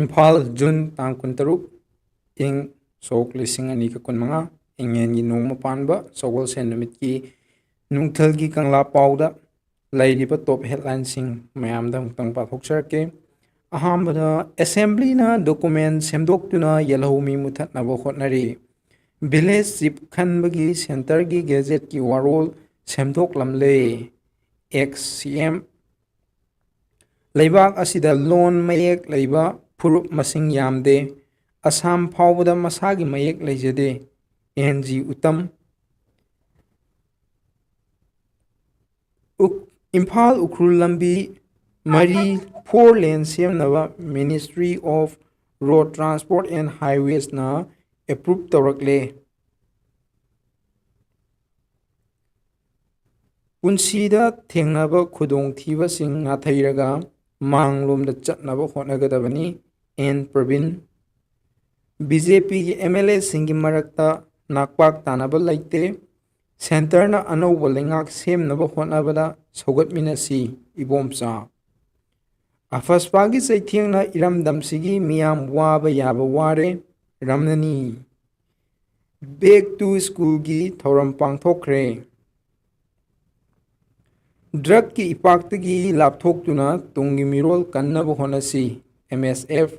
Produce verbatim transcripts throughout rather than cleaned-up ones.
Imphal, June ꯇꯥꯡ ꯀꯨꯟꯇꯔꯨꯛ, ꯏꯪ ꯁꯣꯛ ꯂꯤꯁꯤꯡ ꯑꯅꯤꯒ ꯀꯨꯟꯃꯉꯥ, ꯏꯉꯦꯟꯒꯤ ꯅꯣꯡꯃ ꯄꯥꯟꯕ ꯁꯒꯣꯜꯁꯦꯟ ꯅꯨꯃꯤꯠꯀꯤ ꯅꯨꯡꯊꯤꯜꯒꯤ ꯀꯪꯂꯥ ꯄꯥꯎꯗ ꯂꯩꯔꯤꯕ ꯇꯣꯞ ꯍꯦꯗꯂꯥꯏꯟꯁꯤꯡ ꯃꯌꯥꯝꯗ ꯑꯃꯨꯛꯇꯪ ꯄꯥꯊꯣꯛꯆꯔꯛꯀꯦ꯫ ꯑꯍꯥꯟꯕꯗ, ꯑꯦꯁꯦꯝꯕ꯭ꯂꯤꯅ ꯗꯣꯀꯨꯃꯦꯟ ꯁꯦꯝꯗꯣꯛꯇꯨꯅ ꯌꯦꯜꯍꯧꯃꯤ ꯃꯨꯊꯠꯅꯕ ꯍꯣꯠꯅꯔꯤ꯫ ꯚꯤꯂꯦꯖ ꯆꯤꯞ ꯈꯟꯕꯒꯤ ꯁꯦꯟꯇꯔꯒꯤ ꯒꯦꯖꯦꯠꯀꯤ ꯋꯥꯔꯣꯜ ꯁꯦꯝꯗꯣꯛꯂꯝꯂꯦ꯫ ꯑꯦꯛꯁ ꯁꯤ ꯑꯦꯝ꯫ ꯂꯩꯕꯥꯛ ꯑꯁꯤꯗ ꯂꯣꯟ ꯃꯌꯦꯛ ꯂꯩꯕ ꯐꯨꯔꯨꯞ ꯃꯁꯤꯡ ꯌꯥꯝꯗꯦ꯫ ꯑꯁꯥꯝ ꯐꯥꯎꯕꯗ ꯃꯁꯥꯒꯤ ꯃꯌꯦꯛ ꯂꯩꯖꯗꯦ꯫ N G Uttam. ꯎꯛ-, ꯏꯝꯐꯥꯜ ꯎꯈ꯭ꯔꯨꯜ ꯂꯝꯕꯤ ꯃꯔꯤ, ꯐꯣꯔ ꯂꯦꯟ ꯁꯦꯝꯅꯕ Ministry of Road Transport and Highwaysꯅ ꯑꯦꯄ꯭ꯔꯨꯞ ꯇꯧꯔꯛꯂꯦ꯫ ꯄꯨꯟꯁꯤꯗ ꯊꯦꯡꯅꯕ ꯈꯨꯗꯣꯡꯊꯤꯕꯁꯤꯡ ꯅꯥꯊꯩꯔꯒ ꯃꯥꯡꯂꯣꯝꯗ ꯆꯠꯅꯕ ꯍꯣꯠꯅꯒꯗꯕꯅꯤ, ꯑꯦꯟ ꯄ꯭ꯔꯕꯤꯟ꯫ ꯕꯤ ꯖꯦ ꯄꯤꯒꯤ ꯑꯦꯝ ꯑꯦꯜ ꯑꯦꯁꯤꯡꯒꯤ ꯃꯔꯛꯇ ꯅꯥꯛꯄꯥꯛ ꯇꯥꯅꯕ ꯂꯩꯇꯦ꯫ ꯁꯦꯟꯇꯔꯅ ꯑꯅꯧꯕ ꯂꯩꯉꯥꯛ ꯁꯦꯝꯅꯕ ꯍꯣꯠꯅꯕꯗ ꯁꯧꯒꯠꯃꯤꯟꯅꯁꯤ, ꯏꯕꯣꯝꯆꯥ꯫ ꯑꯐꯁꯄꯥꯒꯤ ꯆꯩꯊꯦꯡꯅ ꯏꯔꯝꯗꯝꯁꯤꯒꯤ ꯃꯤꯌꯥꯝ ꯋꯥꯕ ꯌꯥꯕ ꯋꯥꯔꯦ, ꯔꯝꯅꯅꯤ꯫ Back to Schoolꯒꯤ ꯊꯧꯔꯝ ꯄꯥꯡꯊꯣꯛꯈ꯭ꯔꯦ꯫ ꯗ꯭ꯔꯒꯀꯤ ꯏꯄꯥꯛꯇꯒꯤ ꯂꯥꯞꯊꯣꯛꯇꯨꯅ ꯇꯨꯡꯒꯤ ꯃꯤꯔꯣꯜ ꯀꯟꯅꯕ ꯍꯣꯠꯅꯁꯤ, ꯑꯦꯝ ꯑꯦꯁ ꯑꯦꯐ꯫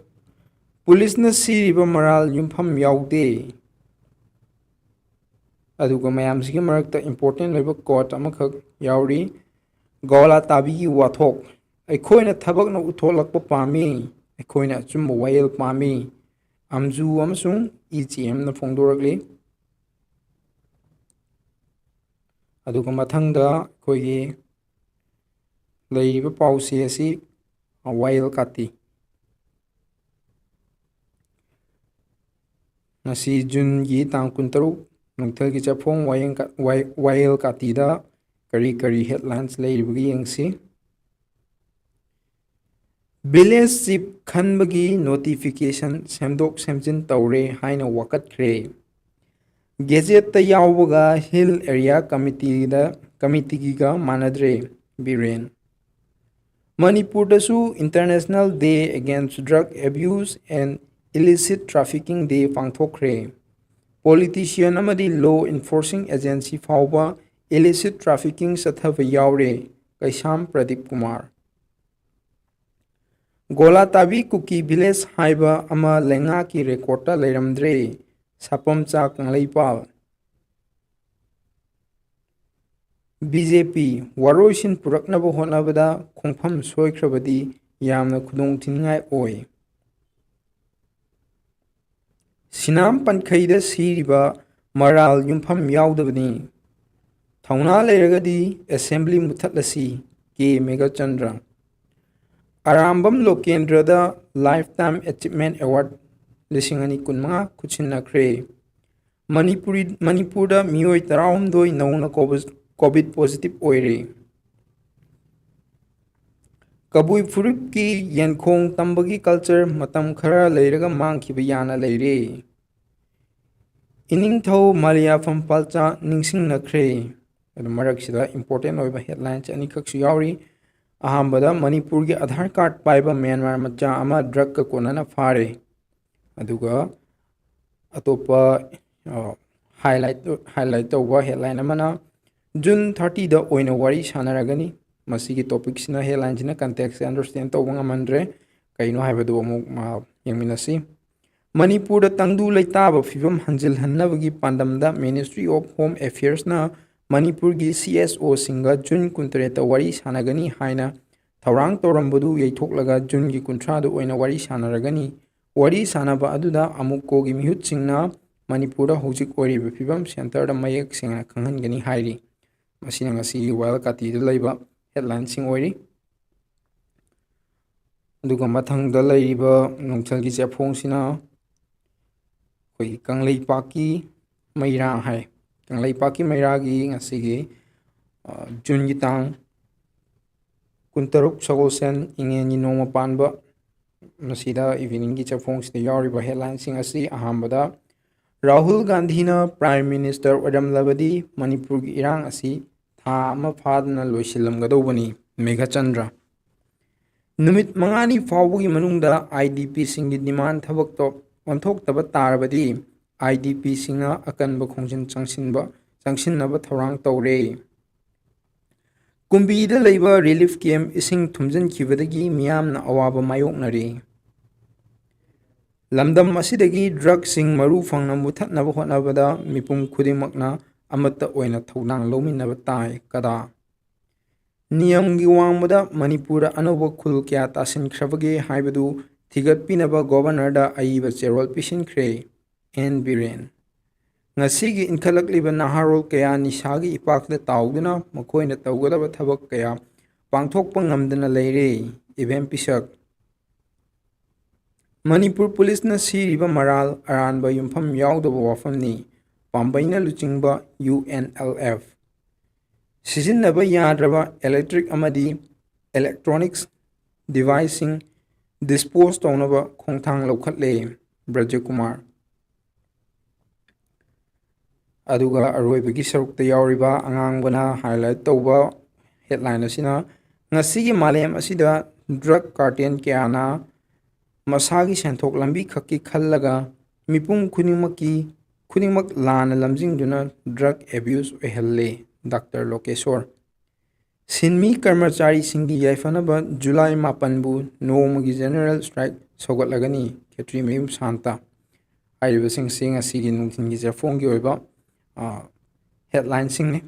ꯄꯨꯂꯤꯁꯅ ꯁꯤꯔꯤꯕ ꯃꯔꯥꯜ ꯌꯨꯝꯐꯝ ꯌꯥꯎꯗꯦ꯫ ꯑꯗꯨꯒ ꯃꯌꯥꯝꯁꯤꯒꯤ ꯃꯔꯛꯇ ꯏꯝꯄꯣꯔꯇꯦꯟ ꯑꯣꯏꯕ ꯀꯣꯠ ꯑꯃꯈꯛ ꯌꯥꯎꯔꯤ, ꯒꯧꯂꯥ ꯇꯥꯕꯤꯒꯤ ꯋꯥꯊꯣꯛ꯫ ꯑꯩꯈꯣꯏꯅ ꯊꯕꯛꯅ ꯎꯠꯊꯣꯛꯂꯛꯄ ꯄꯥꯝꯃꯤ, ꯑꯩꯈꯣꯏꯅ ꯑꯆꯨꯝꯕ ꯋꯥꯌꯦꯜ ꯄꯥꯝꯃꯤ, ꯑꯝꯖꯨ ꯑꯃꯁꯨꯡ ꯏ ꯆꯦ ꯑꯦꯝꯅ ꯐꯣꯡꯗꯣꯔꯛꯂꯤ꯫ ꯑꯗꯨꯒ ꯃꯊꯪꯗ ꯑꯩꯈꯣꯏꯒꯤ ꯂꯩꯔꯤꯕ ꯄꯥꯎꯆꯦ ꯑꯁꯤ ꯋꯥꯌꯦꯜ ꯀꯥꯇꯤ꯫ ꯉꯁꯤ ꯖꯨꯟꯒꯤ ꯇꯥꯡ ꯀꯨꯟꯇꯔꯨꯛ, ꯅꯨꯡꯊꯤꯜꯒꯤ ꯆꯥꯛꯐꯣꯡ ꯋꯥꯌꯦꯜ ꯀꯥ-, ꯋꯥꯌꯦ-, ꯋꯥꯌꯦꯜ ꯀꯥꯇꯤꯗ ꯀꯔꯤ ꯀꯔꯤ ꯍꯦꯗꯂꯥꯏꯟꯁ ꯂꯩꯔꯤꯕꯒꯦ ꯌꯦꯡꯁꯤ꯫ ꯚꯤꯂꯦꯖ ꯆꯤꯞ ꯈꯟꯕꯒꯤ ꯅꯣꯇꯤꯐꯤꯀꯦꯁꯟ ꯁꯦꯝꯗꯣꯛ ꯁꯦꯝꯖꯤꯟ ꯇꯧꯔꯦ ꯍꯥꯏꯅ ꯋꯥꯀꯠꯈ꯭ꯔꯦ꯫ ꯒꯦꯖꯦꯠꯇ ꯌꯥꯎꯕꯒ ꯍꯤꯜ ꯑꯦꯔꯤꯌꯥ ꯀꯃꯤꯇꯤꯗ, ꯀꯃꯤꯇꯤꯒꯤꯒ ꯃꯥꯟꯅꯗ꯭ꯔꯦ, ꯕꯤꯔꯦꯟ꯫ ꯃꯅꯤꯄꯨꯔꯗꯁꯨ International Day Against Drug Abuse and Illicit Trafficking Day ꯄꯥꯡꯊꯣꯛꯈ꯭ꯔꯦ꯫ Politician ꯑꯃꯗꯤ law enforcing agency ꯐꯥꯎꯕ illicit trafficking ꯆꯠꯊꯕ ꯌꯥꯎꯔꯦ꯫ ꯀꯩꯁꯥꯝ ꯄ꯭ꯔꯗꯤꯞ ꯀꯨꯃꯥꯔ꯫ ꯒꯣꯂꯥꯇꯥꯕꯤ ꯀꯨꯀꯤ village ꯍꯥꯏꯕ ꯑꯃ ꯂꯩꯉꯥꯛꯀꯤ recordꯇ ꯂꯩꯔꯝꯗ꯭ꯔꯦ꯫ ꯁꯥꯄꯝꯆꯥ ꯀꯪꯂꯩꯄꯥꯜ꯫ BJP ꯋꯥꯔꯣꯏꯁꯤꯟ ꯄꯨꯔꯛꯅꯕ ꯍꯣꯠꯅꯕꯗ ꯈꯣꯡꯐꯝ ꯁꯣꯏꯈ꯭ꯔꯕꯗꯤ ꯌꯥꯝꯅ ꯈꯨꯗꯣꯡ ꯊꯤꯅꯤꯡꯉꯥꯏ ꯑꯣꯏ꯫ ꯁꯤꯅꯥꯝ ꯄꯟꯈꯩꯗ ꯁꯤꯔꯤꯕ ꯃꯔꯥꯜ ꯌꯨꯝꯐꯝ ꯌꯥꯎꯗꯕꯅꯤ꯫ ꯊꯧꯅꯥ ꯂꯩꯔꯒꯗꯤ assembly ꯃꯨꯊꯠꯂꯁꯤ꯫ ꯀꯦ Meghachandra. Arambam ꯂꯣꯀꯦꯟꯗ꯭ꯔꯗ Lifetime Achievement Award ꯂꯤꯁꯤꯡ ꯑꯅꯤ ꯀꯨꯟꯃꯉꯥ ꯈꯨꯠꯁꯤꯟꯅꯈ꯭ꯔꯦ꯫ ꯃꯅꯤꯄꯨꯔꯤ, ꯃꯅꯤꯄꯨꯔꯗ ꯃꯤꯑꯣꯏ ꯇꯔꯥꯍꯨꯝꯗꯣꯏ ꯅꯧꯅ COVID positive ꯑꯣꯏꯔꯦ꯫ ꯀꯕꯨꯏ ꯐꯨꯔꯨꯞꯀꯤ ꯌꯦꯟꯈꯣꯡ ꯇꯝꯕꯒꯤ culture ꯃꯇꯝ ꯈꯔ ꯂꯩꯔꯒ ꯃꯥꯡꯈꯤꯕ ꯌꯥꯅ ꯂꯩꯔꯦ꯫ ꯏꯅꯤꯡꯊꯧ ꯃꯂꯤꯌꯥꯐꯝ ꯄꯥꯜꯆꯥ ꯅꯤꯡꯁꯤꯡꯅꯈ꯭ꯔꯦ꯫ ꯑꯗꯨ ꯃꯔꯛꯁꯤꯗ important ꯑꯣꯏꯕ headlines ꯑꯅꯤꯈꯛꯁꯨ ꯌꯥꯎꯔꯤ꯫ ꯑꯍꯥꯟꯕꯗ, ꯃꯅꯤꯄꯨꯔꯒꯤ ꯑꯙꯥꯔ card ꯄꯥꯏꯕ ꯃ꯭ꯌꯥꯟꯃꯥꯔ ꯃꯆꯥ ꯑꯃ drugꯀ ꯀꯣꯟꯅꯅ ꯐꯥꯔꯦ꯫ ꯑꯗꯨꯒ ꯑꯇꯣꯞꯄ, ꯑ, highlight, highlight ꯇꯧꯕ headline ꯑꯃꯅ, June thirtyꯗ ꯑꯣꯏꯅ ꯋꯥꯔꯤ ꯁꯥꯟꯅꯔꯒꯅꯤ꯫ ꯃꯁꯤꯒꯤ topicꯁꯤꯅ, headlineꯁꯤꯅ contextꯁꯦ understand ꯇꯧꯕ ꯉꯝꯍꯟꯗ꯭ꯔꯦ꯫ ꯀꯩꯅꯣ ꯍꯥꯏꯕꯗꯨ ꯑꯃꯨꯛ, ꯑ, ꯌꯦꯡꯃꯤꯟꯅꯁꯤ꯫ ꯃꯅꯤꯄꯨꯔꯗ ꯇꯪꯗꯨ ꯂꯩꯇꯥꯕ ꯐꯤꯕꯝ ꯍꯟꯖꯤꯜꯍꯟꯅꯕꯒꯤ ꯄꯥꯟꯗꯝꯗ Ministry of Home Affairsꯅ ꯃꯅꯤꯄꯨꯔꯒꯤ CSOꯁꯤꯡꯒ June ꯀꯨꯟꯇꯔꯦꯠꯇ ꯋꯥꯔꯤ ꯁꯥꯟꯅꯒꯅꯤ ꯍꯥꯏꯅ ꯊꯧꯔꯥꯡ ꯇꯧꯔꯝꯕꯗꯨ ꯌꯩꯊꯣꯛꯂꯒ Juneꯒꯤ ꯀꯨꯟꯊ꯭ꯔꯥꯗ ꯑꯣꯏꯅ ꯋꯥꯔꯤ ꯁꯥꯟꯅꯔꯒꯅꯤ꯫ ꯋꯥꯔꯤ ꯁꯥꯟꯅꯕ ꯑꯗꯨꯗ ꯑꯃꯨꯛꯀꯣꯒꯤ ꯃꯤꯍꯨꯠꯁꯤꯡꯅ ꯃꯅꯤꯄꯨꯔꯗ ꯍꯧꯖꯤꯛ ꯑꯣꯏꯔꯤꯕ ꯐꯤꯕꯝ centreꯗ ꯃꯌꯦꯛ ꯁꯦꯡꯅ ꯈꯪꯍꯟꯒꯅꯤ ꯍꯥꯏꯔꯤ꯫ ꯃꯁꯤꯅ ꯉꯁꯤꯒꯤ ꯋꯥꯌꯦꯜ ꯀꯥꯇꯤꯗ ꯂꯩꯕ headlineꯁꯤꯡ ꯑꯣꯏꯔꯤ꯫ ꯑꯗꯨꯒ ꯃꯊꯪꯗ ꯂꯩꯔꯤꯕ ꯅꯨꯡꯊꯤꯜꯒꯤ ꯆꯦꯐꯣꯡꯁꯤꯅ ꯑꯩꯈꯣꯏꯒꯤ ꯀꯪꯂꯩꯄꯥꯛꯀꯤ ꯃꯩꯔꯥ ꯍꯥꯏ꯫ ꯀꯪꯂꯩꯄꯥꯛꯀꯤ ꯃꯩꯔꯥꯒꯤ ꯉꯁꯤꯒꯤ, ꯑ, Juneꯒꯤ ꯇꯥꯡ ꯀꯨꯟꯇꯔꯨꯛ, ꯁꯒꯣꯜꯁꯦꯟ, ꯏꯉꯦꯟꯒꯤ ꯅꯣꯡꯃ ꯄꯥꯟꯕ, ꯃꯁꯤꯗ eveningꯒꯤ ꯆꯦꯐꯣꯡꯁꯤꯗ ꯌꯥꯎꯔꯤꯕ headlineꯁꯤꯡ ꯑꯁꯤ ꯑꯍꯥꯟꯕꯗ, ꯔꯥꯍꯨꯜ ꯒꯥꯟꯙꯤꯅ Prime Minister ꯑꯣꯏꯔꯝꯂꯕꯗꯤ ꯃꯅꯤꯄꯨꯔꯒꯤ ꯏꯔꯥꯡ ꯑꯁꯤ ꯊꯥ ꯑꯃ ꯐꯥꯗꯅ ꯂꯣꯏꯁꯤꯜꯂꯝꯒꯗꯧꯕꯅꯤ, ꯃꯦꯘꯆꯟꯗ꯭ꯔ꯫ ꯅꯨꯃꯤꯠ ꯃꯉꯥꯅꯤ ꯐꯥꯎꯕꯒꯤ ꯃꯅꯨꯡꯗ IDPꯁꯤꯡꯒꯤ demand ꯊꯕꯛꯇꯣ ꯑꯣꯟꯊꯣꯛꯇꯕ ꯇꯥꯔꯕꯗꯤ IDPꯁꯤꯡꯅ ꯑꯀꯟꯕ ꯈꯣꯡꯖꯪ ꯆꯪꯁꯤꯟꯕ ꯆꯪꯁꯤꯟꯅꯕ ꯊꯧꯔꯥꯡ ꯇꯧꯔꯦ꯫ ꯀꯨꯝꯕꯤꯗ ꯂꯩꯕ relief camp ꯏꯁꯤꯡ ꯊꯨꯝꯖꯤꯟꯈꯤꯕꯗꯒꯤ ꯃꯤꯌꯥꯝꯅ ꯑꯋꯥꯕ ꯃꯥꯌꯣꯛꯅꯔꯤ꯫ ꯂꯝꯗꯝ ꯑꯁꯤꯗꯒꯤ drugꯁꯤꯡ ꯃꯔꯨ ꯐꯪꯅ ꯃꯨꯊꯠꯅꯕ ꯍꯣꯠꯅꯕꯗ ꯃꯤꯄꯨꯝ ꯈꯨꯗꯤꯡꯃꯛꯅ ꯑꯃꯠꯇ ꯑꯣꯏꯅ ꯊꯧꯗꯥꯡ ꯂꯧꯃꯤꯟꯅꯕ ꯇꯥꯏ꯫ ꯀꯗꯥ꯫ ꯅꯤꯌꯝꯒꯤ ꯋꯥꯡꯃꯗ ꯃꯅꯤꯄꯨꯔꯗ ꯑꯅꯧꯕ ꯈꯨꯜ ꯀꯌꯥ ꯇꯥꯁꯤꯟꯈ꯭ꯔꯕꯒꯦ ꯍꯥꯏꯕꯗꯨ ꯊꯤꯒꯠꯄꯤꯅꯕ Governorꯗ ꯑꯏꯕ ꯆꯦꯔꯣꯜ ꯄꯤꯁꯤꯟꯈ꯭ꯔꯦ꯫ ꯑꯦꯟ ꯕꯤꯔꯦꯟ꯫ ꯉꯁꯤꯒꯤ ꯏꯟꯈꯠꯂꯛꯂꯤꯕ ꯅꯍꯥꯔꯣꯜ ꯀꯌꯥ ꯅꯤꯁꯥꯒꯤ ꯏꯄꯥꯛꯇ ꯇꯥꯎꯗꯨꯅ ꯃꯈꯣꯏꯅ ꯇꯧꯒꯗꯕ ꯊꯕꯛ ꯀꯌꯥ ꯄꯥꯡꯊꯣꯛꯄ ꯉꯝꯗꯅ ꯂꯩꯔꯦ꯫ ꯏꯕꯦꯝ ꯄꯤꯁꯛ꯫ ꯃꯅꯤꯄꯨꯔ ꯄꯨꯂꯤꯁꯅ ꯁꯤꯔꯤꯕ ꯃꯔꯥꯜ ꯑꯔꯥꯟꯕ ꯌꯨꯝꯐꯝ ꯌꯥꯎꯗꯕ ꯋꯥꯐꯝꯅꯤ꯫ ꯄꯥꯝꯕꯩꯅ ꯂꯨꯆꯤꯡꯕ UNLF꯫ ꯁꯤꯖꯤꯟꯅꯕ ꯌꯥꯗ꯭ꯔꯕ electric ꯑꯃꯗꯤ electronics deviceꯁꯤꯡ dispose ꯇꯧꯅꯕ ꯈꯣꯡꯊꯥꯡ ꯂꯧꯈꯠꯂꯦ꯫ ꯕ꯭ꯔꯖꯀꯨꯃꯥꯔ꯫ ꯑꯗꯨꯒ ꯑꯔꯣꯏꯕꯒꯤ ꯁꯔꯨꯛꯇ ꯌꯥꯎꯔꯤꯕ ꯑꯉꯥꯡꯕꯅ highlight ꯇꯧꯕ headline ꯑꯁꯤꯅ, ꯉꯁꯤꯒꯤ ꯃꯥꯂꯦꯝ ꯑꯁꯤꯗ drug cartel ꯀꯌꯥꯅ ꯃꯁꯥꯒꯤ ꯁꯦꯟꯊꯣꯛ ꯂꯝꯕꯤ ꯈꯛꯀꯤ ꯈꯜꯂꯒ ꯃꯤꯄꯨꯝ ꯈꯨꯗꯤꯡꯃꯛꯀꯤ, ꯈꯨꯗꯤꯡꯃꯛ ꯂꯥꯟꯅ ꯂꯝꯖꯤꯡꯗꯨꯅ drug abuse ꯑꯣꯏꯍꯜꯂꯦ꯫ ꯗꯥꯛꯇꯔ ꯂꯣꯀꯦꯁꯣꯔ꯫ ꯁꯤꯟꯃꯤ ꯀꯔꯃꯆꯥꯔꯤꯁꯤꯡꯒꯤ ꯌꯥꯏꯐꯅꯕ ꯖꯨꯂꯥꯏ ꯃꯥꯄꯟꯕꯨ ꯅꯣꯡꯃꯒꯤ general strike ꯁꯧꯒꯠꯂꯒꯅꯤ꯫ ꯈꯦꯇ꯭ꯔꯤꯃꯌꯨꯝ ꯁꯥꯟꯇ꯫ ꯍꯥꯏꯔꯤꯕꯁꯤꯡꯁꯤ ꯉꯁꯤꯒꯤ ꯅꯨꯡꯊꯤꯜꯒꯤ ꯆꯦꯐꯣꯡꯒꯤ ꯑꯣꯏꯕ, ꯑ, headlineꯁꯤꯡꯅꯤ꯫